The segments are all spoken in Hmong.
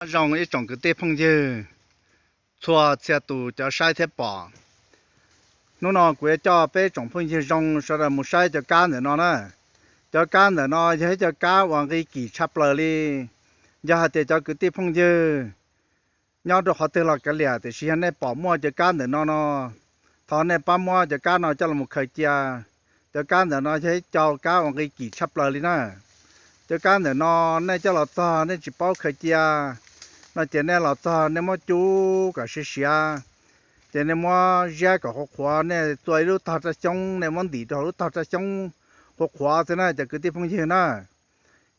Nyob zoo ib tsoom kwv tij phooj ywg txhua txhia tus cov saib thiab pom. Hnub no kuv yuav coj peb tsoom phooj ywg zoo sawv daws mus saib cov kab ntawm no na. Cov kab ntawm no yog ib cov kab uas nqi kim tshaj plaws li. Yog hais tias cov kwv tij phooj ywg nyob rau qhov twg los kav liam, tiam sis yog nej pom muaj cov kab ntawm no no, thov nej pab muab cov kab no coj los mus khaws cia. Cov kab ntawm no yog ib co kab uas nqi kim tshaj plaws li na. Cov kab ntawm no nej coj los txog nej tsis paub khaws cia no ces nej los txog nej muab cub kom siav siav, ces nej muab ziab kom qhuav qhuav, nej txua ib lub tog raj xyoob, nej muab ntim rau hauv lub tog raj xyoob qhuav qhuav xwb na cov kwv tij phooj ywg na.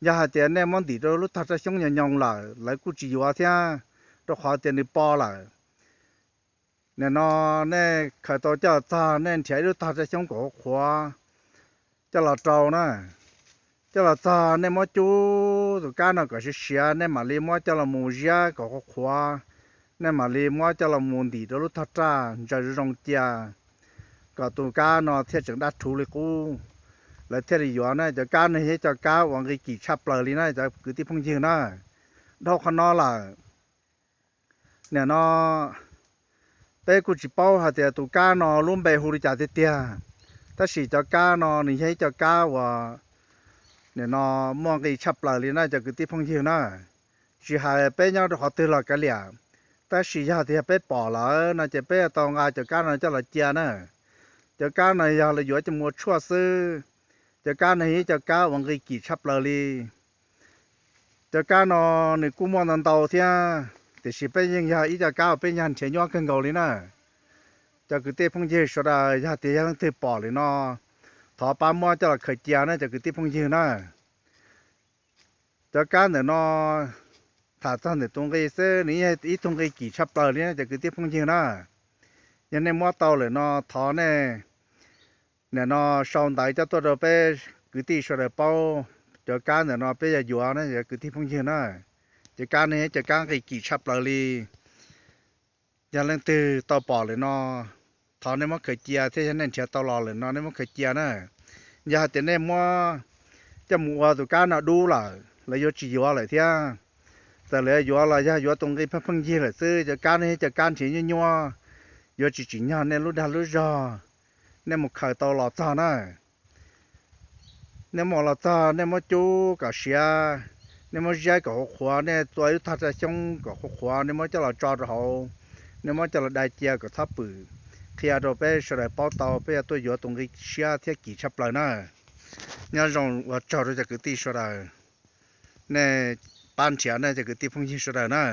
Yog hais tias nej muab ntim rau lub tog raj xyoob nyoos nyoos lawm, lawv kuj tsis yuav thiab, rau qhov tias nws po lawm. Nim no nej khaws tau coj los txog, nej nrhiav ib lub tog raj xyoob kom qhuav qhuav coj los rau na. Coj los txog nej muab cub tus kab no kom siav siav, nej mam li muab coj los mus ziab kom qhuav qhuav, nej mam li muab coj los mus ntim rau lub tog raj ntsaws zoo zoo cia, kom tus kab no thiaj tseem daj rhuv li qub, lawv thiaj li yuav na. Cov kab no yog ib co kab uas nqi kim tshaj plaws li na cov kwv tij phooj ywg na. Dhau qhov no lawm, nim no peb kuj tsis paub hais tias tus kab no lub npe hu li cas tiag tiag, tab sis cov kab no nws yog ib co kab uas nim no muaj nqi tshaj plaws li na cov kwv tij phooj ywg na. Tsis hais peb nyob rau qhov twg los kav liam, tab sis yog tias peb pom lawm no ces peb yuav tau nqa cov kab no coj los cia na. Cov kab no yog lawv yuav coj mus ua tshuaj xwb. Cov kab no yog ib co kab uas nqi kim tshaj plaws li. Cov kab no nws kuj muaj ntau ntau thiab, tiam sis peb yeej yog ib co kab uas peb nyuag nrhiav nyuaj kawg nkaus li na. Cov kwv tij phooj ywg sawv daws yog tias yog leej twg pom lawm no, thov pab muab coj los khaws cia na cov kwv tij phooj ywg na. Cov kab ntawm no tham txog ntawm tus nqi xwb, nws yog ib tug nqi kim tshaj plaws li na cov kwv tij phooj ywg na. Yog nej muab tau lawm no thov nej nim no sau ntawv coj tuaj rau peb kwv tij sawv daws paub. Cov kab ntawm no peb yog yuav na cov kwv tij phooj ywg na. Cov kab no yog cov kab nqi kim tshaj plaws li. Yog leej twg tau pom lawm no, thov nej muab khaws cia thiab, yog nej nrhiav tau los lawm no nej muab khaws cia na. Yog hais tias nej muab coj mus ua tus kab no dub lawm, lawv yuav tsis yuav lawm thiab. Txawm lawv yuav los yog yuav tus nqi pheej pheej yig lawm xwb, cov kab no yog cov kab nrhiav nyuaj nyuaj, yuav tsis tsim nyog nej lub dag lub zog. Nej mus khaws tau los txog na. Nej muab los txog nej muab cub kom siav, nej muab ziab kom qhuav qhuav, nej txua ib lub tog raj xyoob kom qhuav qhuav, nej muab coj los tso rau hauv, nej muab coj los dai cia kom txhob pwm. Qhia rau peb sawv daws paub tau, peb yuav tuaj yuav tus nqi siab thiab kim tshaj plaws na. Nyob zoo, ua tsaug rau cov kwv tij sawv daws, nej pab nrhiav na cov kwv tij phooj ywg sawv daws na.